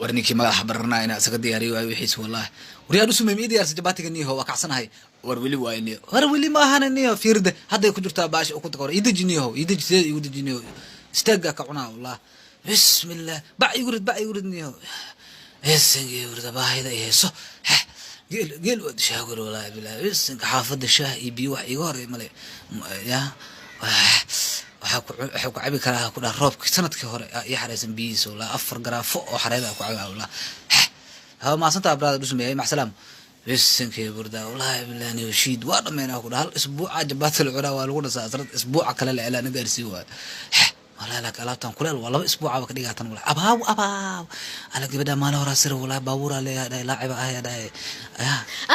War ninkii madaxa bararnaa inaa isaga diyaariyo waayo wixiis. Wallahi, waryaa dhusumay, ma ii diyaarsa jabaatiga niyaho? Waa kacsanahay. War weli waayo niyo, war weli ma ahana niyo. Fiirda hadday ku jirtaa baashi ukunta ka hor. Ii deji niyaho, ii deji. Sideed iigu deji niyo? Istaaggaa ka cunaa wallah. Bismillah, bac igu rid, bac igu rid niyo. Isinka igu baahida i hayso. Geel geel waa dishaagor, wallahi bilahi. Isinka xaafadda shaah iyo biyo wax iiga horey male. Ya waxaa ku waxaa ku cabi karaa ku dhaha roobki sanadkii hore ii xareysan biyihiisa. Wallah, 4 garaafo oo xareeda ku cabi wallah. Ha maasantaa, brother dhusumeeyay, macsalaam. Bisinkii burda, wallahi bilahi niyo, shiid waa dhameynaa ku dhaha. Hal isbuuca jabaati la cunaa, waa lagu dhasaa asrad. Isbuuca kale la celaa na gaarsii waayo wallahi. Laakiin alaabtan kuleel waa 2 isbuucaba ka dhigaa tan wallahi. Abaaw abaaw, ala gabadha maalin horaa sira wallahi, baabuuraa leeyahay dhahay, laaciba ah dhahay.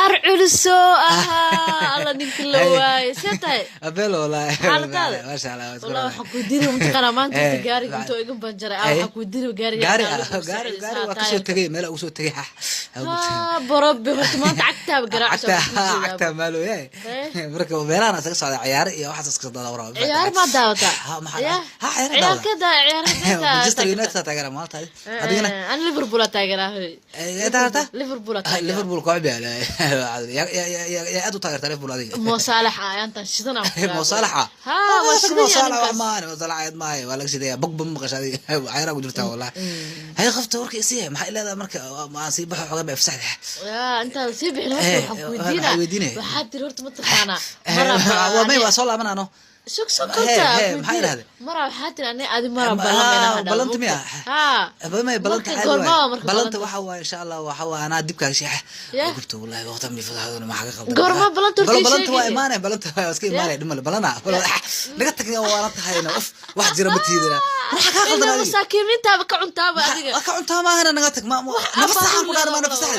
Ar culuso ahaa, alla ninka la waaye, see tahay? Abel, wallahi. Xaaladaada? Maasha Allah. Wallah, waxaan ku diri mataqaanaa maanta horta gaariga intuu iga banjaray ah, waxaan ku diri gaariga. Gaari gaari gaari waa kasoo tegay, meel ugu soo tegay. Ha borobe, horta maanta cagtaaba garaacsa. Cagta cagta maalo yahay. Marka meelahan isaga socda, ciyaare iyo waxaas iska socda waraa. Ciyaar ma daawataa? Ha, maxaa? Ha, ciyaar. Ciyaarka daa, ciyaar. Manchester United aa taageera maanta adigana. An Liverpool aa taageeraa. Taageertaa? Liverpool aa taageeraa. Liverpool koox baa yaa aad u taageertaa Liverpool adiga? Mo Salah ah ayaantan shidan aan ku. Mo Salah ah. Ha, waa shidan. Mo Yaa Salah wax ninkaas. maahan, Mo Salah ayad maahay, waa laga shidaya. Bog ba ma maqasha adiga? Cayraa ku jirtaa wallahi. Hay qafta warka isii, maxay leedahay? Marka aan sii baxo xogaa baa fasaxda. Yaa intaan sii bixin horta waxaan ku waxaa weydiinaa. Weydiinaya? Waxaa tiri horta mataqaanaa Waa may, waa soo laabanaano. Sug sug. Hee, horta hee, ku maxay weydiina. idhahdeen? Maraa waxaa tiri ani adi maraa ballameyna hadha. Ballanta miya? Ha. May, balanta Marka caadi goorma waaye. Marka balanta balanta? Waxa waaye, insha Allah, waxa waaye anaa dibkaaga sheexa. Gubta wallahi waqti mi fadaxduna maxaa ka qaldan? Goorma balanta horta ii Balanta waa sheegay? imaanay, balanta waa iska imaanay, dhimale balana naga tagna waa la tahayna. Uf, wax jira ma tiidina, waxa kaa qaldan Ila adiga? Masaakiimiintaaba ka cuntaaba adiga. Waa ka cuntaa maahana, naga tag, ma nafasaxaan ku dhaana, ma nafasaxan.